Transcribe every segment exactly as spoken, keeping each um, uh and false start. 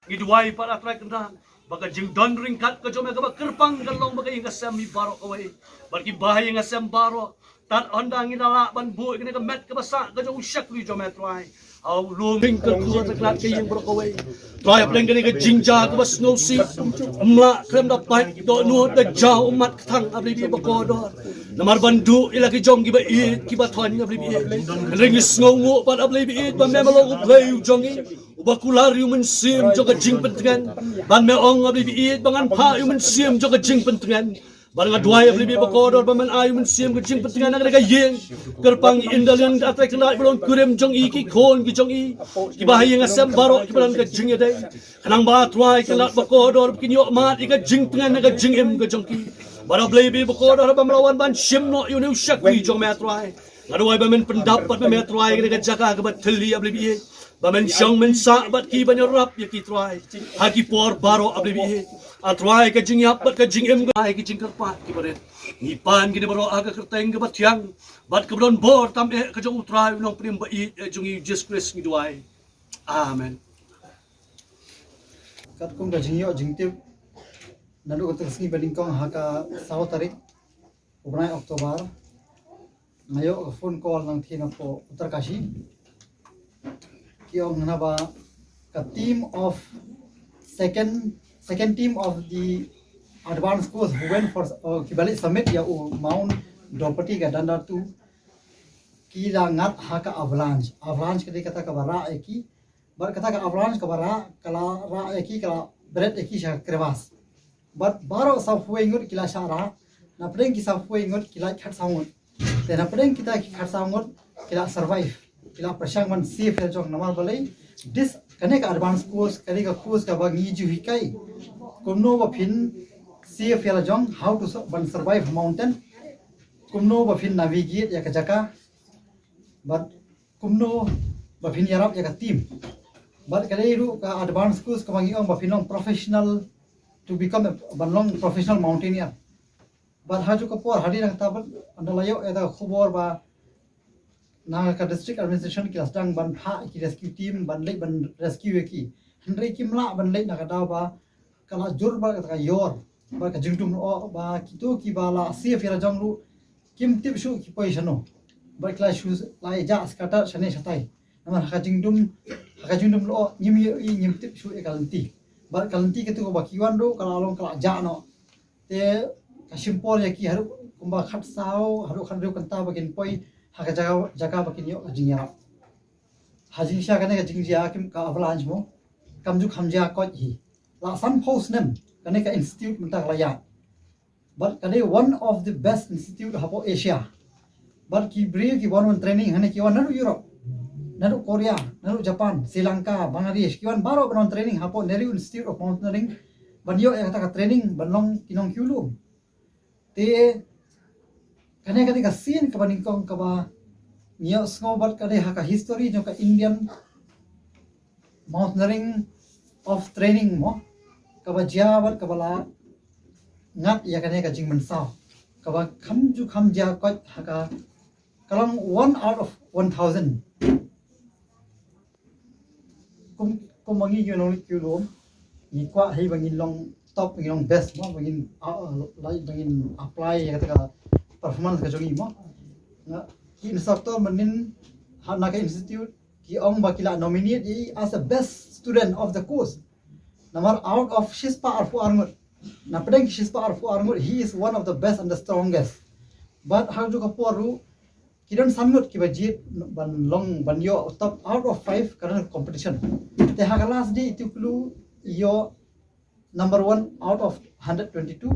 Ngi duwai pat, A Trai Kynrad, ba ka jingdon ryngkat ka jong me kaba kyrpang kan long bad ka ïing ka sem hi baroh kawei, bad kiba ha ïing ha sem baroh. Tad hynda ngi la lah ban buh ïa kane ka met kaba sah ka jong u shakri jong me, Trai, ha u lum, pynkylla ka ïing baroh kawei. Trai, hapdeng kane ka jingjia kaba sngewsih, ym lah khlem da pait dohnud da jaw ummat kthang, A Blei ba kordor. Namar ban duh ïa la ki jong kiba ïeit kiba thoiñ, A Blei ba ïeit. Hynrei ngi sngewnguh pat, A Blei ba ïeit, ba me ma long U Blei u jong ngi, uba kular ïa u Mynsiem jong ka jingpyntngen. Bad me ong, A Blei ba ïeit, ba ngan phah ïa u Mynsiem jong ka jingpyntngen. Bad nga duwai, A Blei ba kordor, ba men ai u Mynsiem ka jingpyntngen na kane ka ïing. Kyrpang ïa Indalin, A Trai Kynrad, ba long kurim jong i, ki khun ki jong i, kiba ha ïing ha sem baroh, kiba don ka jingïadei. Khnang ba, Trai Kynrad ba kordor, ba kin ïoh mad ïa ka jingtngen, ka jingim ka jong ki. Bad, A Blei ba kordor, ba men la wan ban shim noh ïa une u shakri jong me, Trai, nga duwai ba men pyndap bad me, Trai, kane ka jaka kaba thylli, A Blei ba ïeit. Ba men shong men sah bad ki, ban ïarap ïa ki, Trai, ha ki por baroh, A Blei ba ïeit. A Trai, ka jingïap bad ka jingim, ka, ka jingkyrpad kiba rit, ngi pan kine baroh ha ka kyrteng kaba thiang bad kaba don bor tam eh ka jong U Trai, U Nongpynim ba ïeit jong ngi, U Jisu Khrist, ngi duwai. Amen. Katkum ka jingïoh jingtip naduh kata ka sngi ba nyngkong ha ka saw tarik u bnai October, nga ïoh ka phone call nangtei napoh Uttarkashi. Ki ong naba ka team of second, second team of the advanced course who went for, uh, kiba leit summit ïa u Mount Draupadi ka Dandar two, ki la ngat ha ka avalanche. Avalanche ka dei kata kaba rah ïa ki. Bad kata ka avalanche kaba rah, ka la rah ïa ki, ka la bret ïa ki sha ka crevasse. Bad baroh sawphew wei ngut ki la shah rah, napdeng ki sawphew wei ngut ki la khatsaw ngut. Te napdeng kita ki khatsaw ngut ki la survive, ki la pyrshang ban save ïa la jong, namar balei, this, kane ka advanced course ka dei ka course kaba ngi ju hikai kumno ba phin save ïa la jong, how to sur-, ban survive mountain, kumno ba phin navigate ïa ka jaka, bad kumno ba phin ïarap ïa ka team. Bad ka dei ruh ka advanced course kaba ngi ong ba phin long professional, to become a, ban long professional mountaineer. Bad ha kajuh ka por, hadien nangta pat, ynda la ïoh ïa ka khubor ba na ka district administration ki la sdang ban phah ki rescue team ban leit ban rescue ïa ki. Hynrei kim lah ban leit na ka daw ba ka la jur bad kata ka ïor. Bad ka jingdum lyoh ba kito kiba la save ïa la jong ruh kim tip shuh ki poi shano. Bad ki la shu la ïa jah scatter shane shatai. Namar ha ka jingdum, ha ka jingdum lyoh ngim ïohi, ngim tip shuh ïa ka lynti. Bad ka lynti katu kaba ki wan ruh ka la long ka la jah noh. Te ka shim por ïa ki haduh kumba khatsaw haduh khathynriew kynta ba kin poi ha ka jaka, jaka ba kin ïoh ka jingïarap. Ha jingshisha kane ka jingjia kim, ka avalanche mo, kam ju kham jia koit hi. La sanphew snem kane ka institute mynta ka la ïaid. Bad ka dei one of the best institute hapoh Asia. Bad ki briew ki wan wan training hangne ki wan naduh Europe, naduh Korea, naduh Japan, Sri Lanka, Bangladesh, ki wan baroh ban wan training hapoh Nehru Institute of Mountaineering ban ïoh ïa kata ka training ban long ki nongkiew lum. Te kane ka dei ka sien kaba nyngkong kaba ngi ïohsngew bad ka dei ha ka history jong ka Indian Mountaineering of Training mo, kaba jia bad kaba la ngat ïa kane ka jingmynsaw kaba kham ju kham jia koit ha ka, ka long one out of one thousand. Kum, kum ma ngi ki nongkiew lum, ngi kwah hi ba ngin long top, ngin long best mo, ba ngin, ah, ah, lai ba ngin apply ïa kata ka performance ka jong ngi mo. Nga, ki instructor mynnin ha na ka institute ki ong ba ki la nominate ïa i as a best student of the course. Namar out of shispah arphew arngut, na pdeng ki shispah arphew arngut, he is one of the best and the strongest. But ha ju ka por ruh ki don san ngut kiba jied ban long, ban ïoh top out of five ka don competition. Te ha ka last day itu kulu ïoh number one out of hundred twenty-two.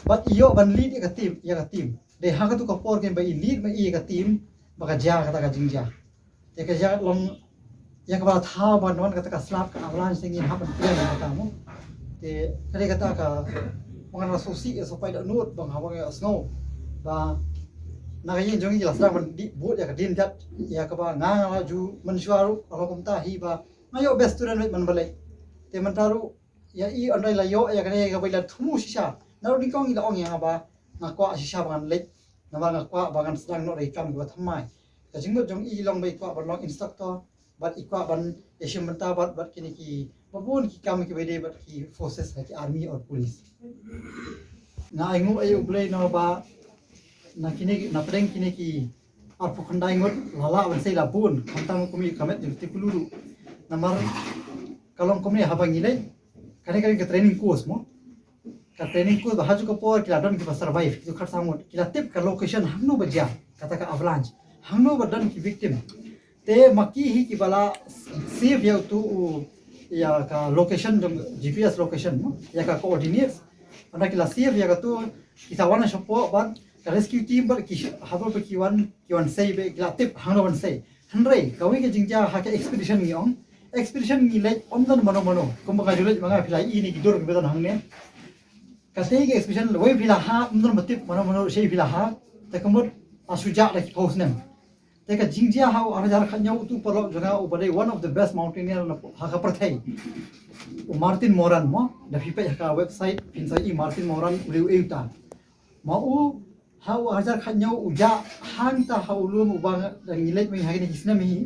But ïoh ban lead ïa ka team, ïa ka team. Dei ha katu ka por kein ba i lead ma i ïa ka team ba ka jia kata ka jingjia. Te ka jia long ïa kaba thaw ban wan kata ka slap ka avalanche te ngin hap ban plan ïa kata mo. Te ka dei kata ka pyngan ra sngewsih ïa sohpai dohnud bang haba nga sngew ba na ka ïing jong ngi la sdang ban dih bud ïa ka dien jat ïa kaba nga nga la ju mynshuwa ruh ka long kumta hi ba nga ïoh best student leit man ba leit. Te mynta ruh ïa i ynda i la ïoh ïa kane kaba i la thmu shisha. Naduh nyngkong i la ong ïa nga ba nga kwah shisha ba ngan leit. Namar nga kwah ba ngan sdang noh da ki kam kiba thymmai. Ka jingmut jong i long ba i kwah ban long instructor bad i kwah ban ïashim bynta bad, bad kine kiba bun ki kam kiba i dei bad ki forces ha ki army or police. Nga ainguh ïa U Blei namar ba na kine, na pdeng kine ki arphew khyndai ngut la lah ban sei la bun, khamtam kum i ka met jong kito ki kulu ruh. Namar ka long kumne haba ngi leit, kane ka dei ka training course mo. Ka training course ba ha ju ka por ki la don kiba survive, kito khatsaw ngut ki la tip ka location hangno ba jia kata ka avalanche, hangno ba don ki victim. Te ma ki hi kiba la save ïa utu u, ïa ka location jong, G P S location mo, ïa ka coordinates. Ynda ki la save ïa katu, ki sa wan shapoh bad ka rescue team bad ki sh-, haba ba ki wan, ki wan sei bad ki la tip hangno ban sei. Hynrei kawei ka jingjia ha ka expedition ngi ong. Expedition ngi leit ym don mano mano. Kumba nga ju leit ma nga phi la i ne ki dur kiba don hangne. Katei ka expedition wei phi la ha ym don ba tip mano mano shei phi la ha. Te ka mut la shu jah da ki phew snem. Te ka jingjia ha u arhajar khatñiew utu paralok jong nga uba dei one of the best mountaineer na ha ka pyrthei, u Martin Moran mo, da phi peit ha ka website phin sa i Martin Moran u dei uei uta. Ma u ha u arhajar khatñiew u jah hangta ha u lum uba nga, da ngi leit ma ngi ha kine ki snem hi.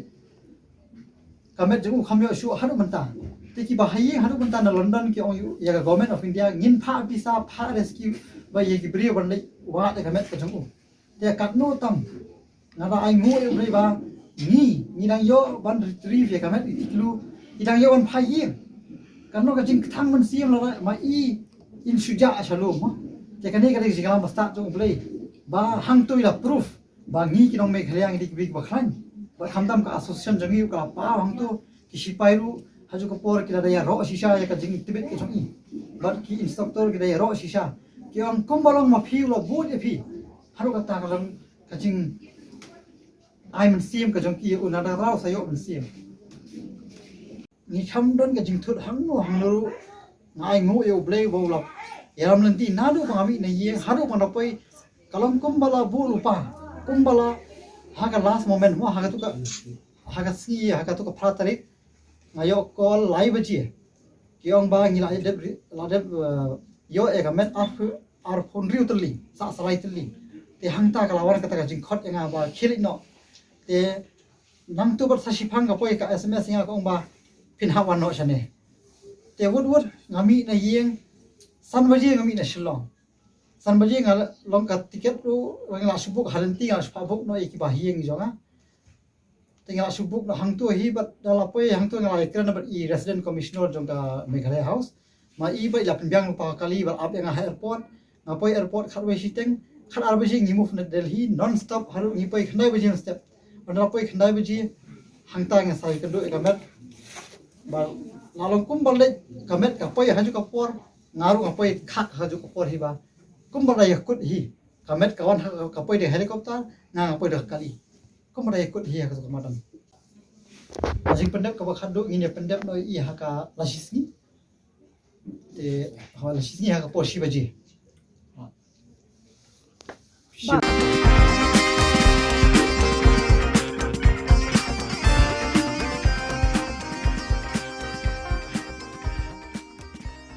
Ka met jong u kham ïoh shuh haduh mynta. Te kiba ha ïing haduh mynta na London ki ong ïa ka Government of India ngin phah pisa phah rescue ba ïa ki briew ban leit wad ïa ka met ka jong u. Te katno tam nga da ainguh ïa U Blei ba ngi, ngi dang ïoh ban retrieve ïa ka met ïa ki klu, ngi dang ïoh ban phah ïing. Katno ka jingkthang mynsiem lada ma i in shu jah sha lum mo. Te kane ka dei ka jingïalam ba stad jong U Blei ba hangto i la proof ba ngi ki nong Meghalaya ngi dei kiba, kiba khlaiñ. Bad khamtam ka association jong ngi ka la paw hangto, ki shipai ruh ha ju ka por ki la da ïaroh shisha ïa ka jingtbit ka jong i. Bad ki instructor ki da ïaroh shisha. Ki ong kumba long ma phi u la bud ïa phi. Haduh katta ka long ka jingai mynsiem ka jong ki, u na da raw sa ïoh mynsiem. Ngi kham don ka jingthut hangno hangno ruh. Nga ainguh ïa U Blei ba u la ïalam lynti naduh ba nga mih na ïing haduh ba nga poi. Ka long kumba la buh lypa, kumba la ha ka last moment mo, ha katu ka, ha ka sngi, ha katu ka phra tarik nga ïoh call lai baje. Ki ong ba ngi la dep, la dep, eh, ïoh ïa ka met arphew, arphew hynriew tylli, sah salai tylli. Te hangta ka la wan kata ka jingkhot ïa nga ba khie leit noh. Te nangtu bad sa shiphang ka poi ka S M S ïa nga ka ong ba phin hap wan noh shane. Te wut wut nga mih na ïing, San baje nga mih na Shillong. San baje nga long ka tiket ruh, nga la shu book ha lynti, nga la shu phah book noh ïa ki bahaïing jong nga. Te nga la shu book noh hangto hi, bad da la poi hangto nga la ïakren bad i Resident Commissioner jong ka Meghalaya House. Ma i ba i la pynbiang lypa ka kali bad ap ïa nga ha airport. Nga poi airport khatwei shiteng, khatar baje ngi move na Delhi non stop, haduh ngi poi khyndai baje step. Bad da la poi khyndai baje, hangta nga sa ïakynduh ïa ka met. Bad la long kumba leit ka met, ka poi ha kajuh ka por, nga ruh nga poi khak ha kajuh ka por hi ba. Kumba da ïakut hi, ka met ka wan ha, ka poi da helicopter, nga nga poi da ka kali. Kumba da ïakut hi ha kajuh ka madan. Ka jingpyndep kaba khadduh ngin ïa pyndep noh ïa i ha ka lashisngi. Te ha lashisngi ha ka por shi baje. Ba.